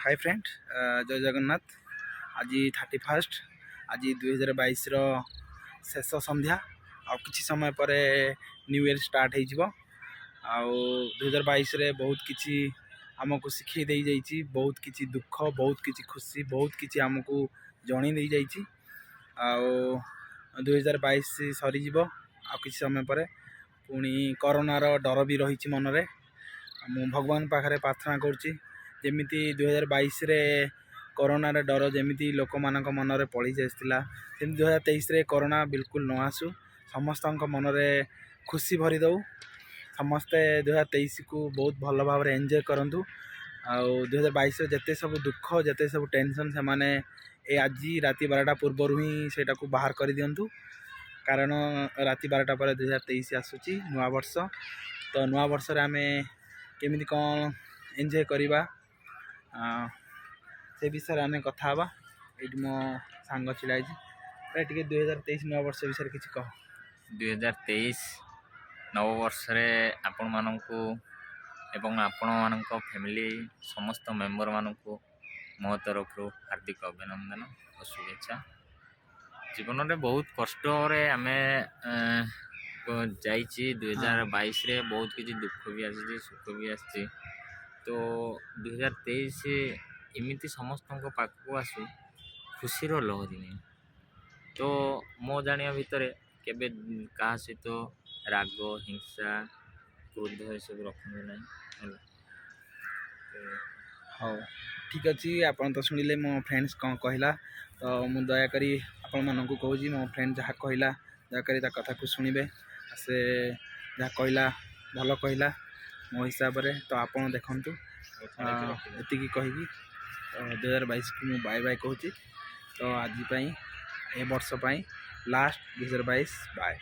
High friend, ଜୟ ଜଗନ୍ନାଥ। ଆଜି 31st, ଆଜି 2022ର ଶେଷ ସନ୍ଧ୍ୟା। ଆଉ କିଛି ସମୟ ପରେ ନ୍ୟୁ ଇୟର୍ ଷ୍ଟାର୍ଟ ହେଇଯିବ। ଆଉ 2022ରେ ବହୁତ କିଛି ଆମକୁ ଶିଖେଇ ଦେଇଯାଇଛି, ବହୁତ କିଛି ଦୁଃଖ, ବହୁତ କିଛି ଖୁସି, ବହୁତ କିଛି ଆମକୁ ଜଣେଇ ଦେଇଯାଇଛି। ଆଉ 2022 ସରିଯିବ ଆଉ କିଛି ସମୟ ପରେ। ପୁଣି କରୋନାର ଡର ବି ରହିଛି ମନରେ। ମୁଁ ଭଗବାନ ପାଖରେ ପ୍ରାର୍ଥନା କରୁଛି, ଯେମିତି 2022ରେ କରୋନାର ଡର ଯେମିତି ଲୋକମାନଙ୍କ ମନରେ ପଳେଇ ଆସିଥିଲା, ସେମିତି 2023ରେ କରୋନା ବିଲକୁଲ ନ ଆସୁ। ସମସ୍ତଙ୍କ ମନରେ ଖୁସି ଭରି ଦେଉ। ସମସ୍ତେ 2023କୁ ବହୁତ ଭଲ ଭାବରେ ଏନ୍ଜୟ କରନ୍ତୁ। ଆଉ 2022ରେ ଯେତେ ସବୁ ଦୁଃଖ, ଯେତେ ସବୁ ଟେନସନ୍, ସେମାନେ ଏ ଆଜି ରାତି 12ଟା ପୂର୍ବରୁ ହିଁ ସେଇଟାକୁ ବାହାର କରିଦିଅନ୍ତୁ, କାରଣ ରାତି 12ଟା ପରେ 2023 ଆସୁଛି, ନୂଆ ବର୍ଷ। ତ ନୂଆ ବର୍ଷରେ ଆମେ କେମିତି କ'ଣ ଏନ୍ଜୟ କରିବା, ସେ ବିଷୟରେ ଆମେ କଥା ହେବା। ଏଇଠି ମୋ ସାଙ୍ଗ ଛିଡ଼ା ହେଇଛି। ଟିକେ 2023 ନୂଆ ବର୍ଷ ବିଷୟରେ କିଛି କହ। 2023 ନବବର୍ଷରେ ଆପଣମାନଙ୍କୁ ଏବଂ ଆପଣମାନଙ୍କ ଫ୍ୟାମିଲି ସମସ୍ତ ମେମ୍ବରମାନଙ୍କୁ ମୋ ତରଫରୁ ହାର୍ଦ୍ଦିକ ଅଭିନନ୍ଦନ ଓ ଶୁଭେଚ୍ଛା। ଜୀବନରେ ବହୁତ କଷ୍ଟରେ ଆମେ ଯାଇଛି। 2022ରେ ବହୁତ କିଛି ଦୁଃଖ ବି ଆସିଛି, ସୁଖ ବି ଆସିଛି। ତ 2023 ଏମିତି ସମସ୍ତଙ୍କ ପାଖକୁ ଆସୁ ଖୁସିର ଲହରୀ ନେଇ। ତ ମୋ ଜାଣିବା ଭିତରେ କେବେ କାହା ସହିତ ରାଗ, ହିଂସା, କ୍ରୋଧ ଏସବୁ ରଖନ୍ତୁ ନାହିଁ, ହେଲା। ହଉ, ଠିକ୍ ଅଛି। ଆପଣ ତ ଶୁଣିଲେ ମୋ ଫ୍ରେଣ୍ଡସ୍ କ'ଣ କହିଲା। ତ ମୁଁ ଦୟାକରି ଆପଣମାନଙ୍କୁ କହୁଛି, ମୋ ଫ୍ରେଣ୍ଡ ଯାହା କହିଲା, ଦୟାକରି ତା କଥାକୁ ଶୁଣିବେ। ସେ ଯାହା କହିଲା ଭଲ କହିଲା ମୋ ହିସାବରେ। ତ ଆପଣ ଦେଖନ୍ତୁ। ଏତିକି କହିକି ତ 2022କୁ ମୁଁ ବାଏ ବାଏ କହୁଛି। ତ ଆଜି ପାଇଁ, ଏ ବର୍ଷ ପାଇଁ ଲାଷ୍ଟ 2022 ବାଏ।